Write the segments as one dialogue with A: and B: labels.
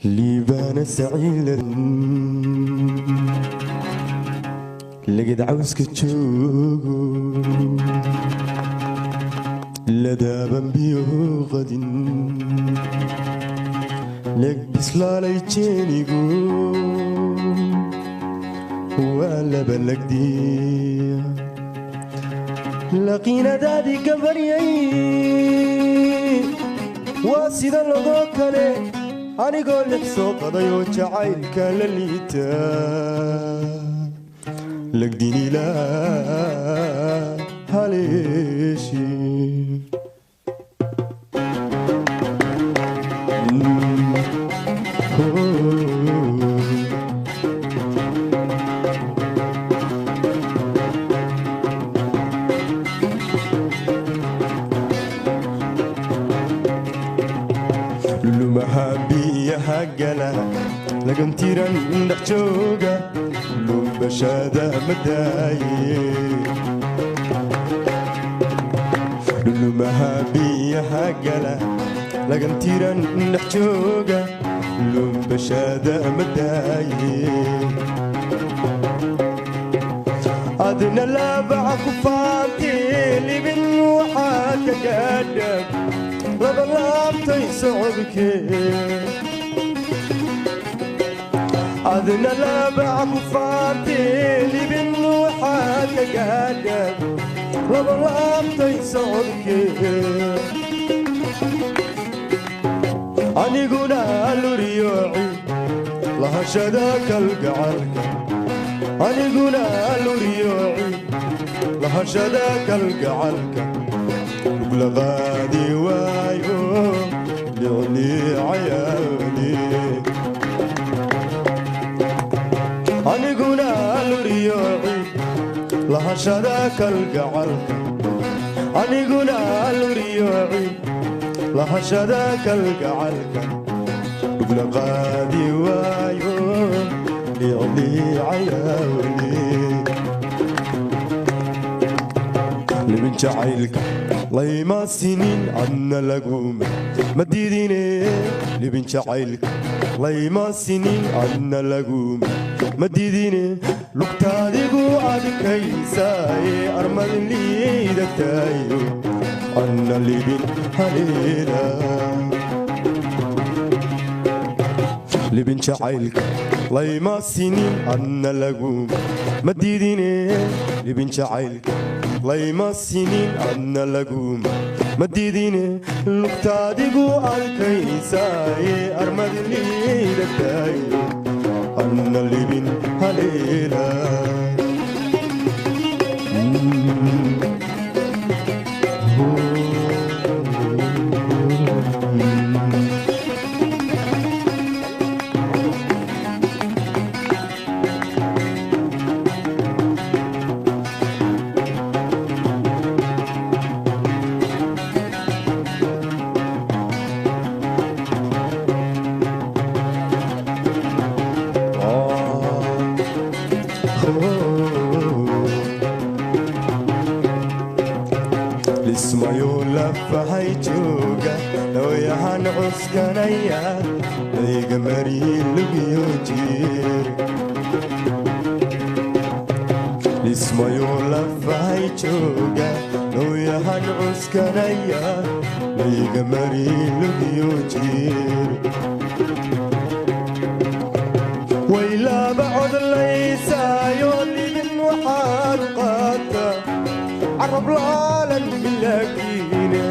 A: Liibaana saciilan lagad cawska joogo, ladaaban biyo qadin, leg bislaalay jeenigu waa laba lagdiya. Laqiinadaadii ka baryay waa sida logoo kale, anigoo lix soo qaday oo jacaylka la liita, lagdinila haleeshi. Lulumaha biyaha gala, lagantiran dhex jooga, lumbashada madaaye. Lulumaha biyaha gala, lagantiran dhex jooga, lumbashada madaaye. Adna laabaca ku faantee, libin waxaad ka gaadha laba laabtay socodkee. Adna laabaca ku faantee, libin waxaad ka gaadha laba laabtay socodkee. Aniguna luriyooci lahashada kalgacalka, aniguna luriyooci lahashada kalgacalka, luglaqaadi waayo licliicayaali. Aniguna luriyooci lahashada kalgacalka, aniguna luriyooci lahashada kalgacalka, luglaqaadi waayo licliicayaali. Libin jacaylka layma sinin, adna laguma ma diidine. Libin jacaylka layma sinin, adna laguma ma diidine. Lugtaadigu adkaysaaye, armad liidataayo, anna libin haleela. Libin jacaylka layma sinin, adna laguma ma diidine. Libin jacaylka layma sinin, adna laguma ma diidine. Lugtaadigu adkaysaaye, armad liidataayo, anna libin haleela. Lismayuu lafahay jooga, looyahan cuskanaya, layga mari lugiyo jiir. Lismayuu lafahay jooga, looyahan cuskanaya, layga mari lugiyo jiir. Waylaaba codlaysaayo, libin waxaad qaata carab laalan bilaakiine.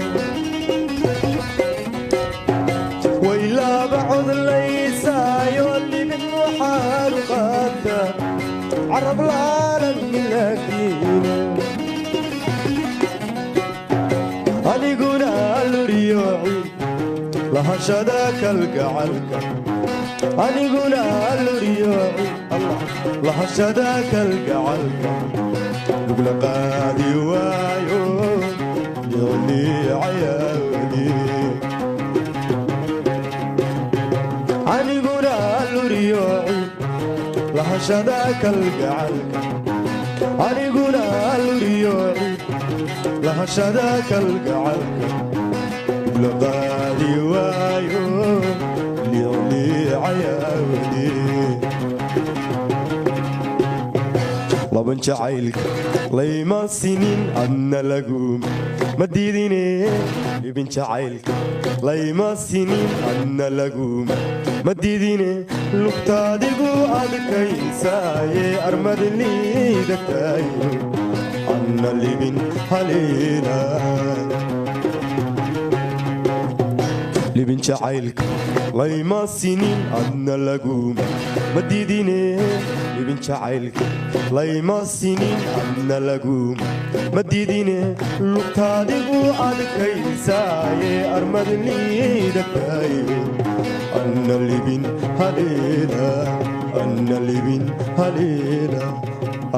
A: Waylaaba codlaysaayo, libin waxaad qaata carab laalan bilaakiine. Aniguna luriyooci lahashada kalgacalka, aniguna luriyooci lahashada kalgacalka, lugla qaadi waayo licliicayaali. Aniguna luriyooci lahashada kalgacalka, aniguna luriyooci lahashada kalgacalka, lugla qaadi waayo licliicayaali. moodee. Laban jacaylka layma sinin, adna laguma ma diidine. Libin jacaylka layma sinin, adna laguma ma diidine. Lugtaadigu adkaysaaye armadliidatayo, anna libin haleela. Libin jacaylka layma sinin, adna laguma ma diidine. Libin jacaylka layma sinin, adna laguma ma diidine. Lugtaadigu adkaysaaye armadliidatayo, anna libin haleela, anna libin haleela,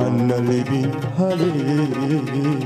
A: anna libin haleela.